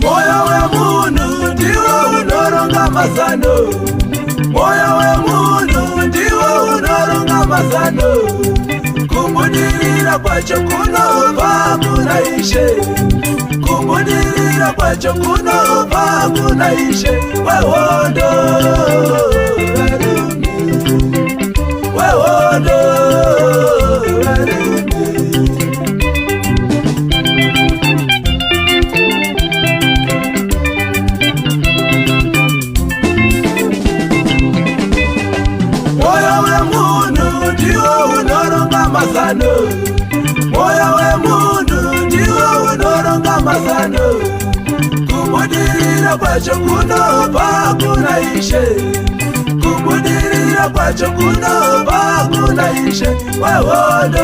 Mwoyo wemunhu ndiwo unoronga mazano. Mwoyo wemunhu ndiwo unoronga mazano. Kubudirira kwacho kunobva kuna Ishe. Kubudirira kwacho kunobva kuna Ishe wehondo. Varume. Wehondo. Varume. Mwoyo wemunhu ndiwo unoronga mazano. Mwoyo wemunhu ndiwo unoronga mazano. Kubudirira kwacho kunobva kuna Ishe. Kubudirira kwacho kunobva kuna Ishe wehondo.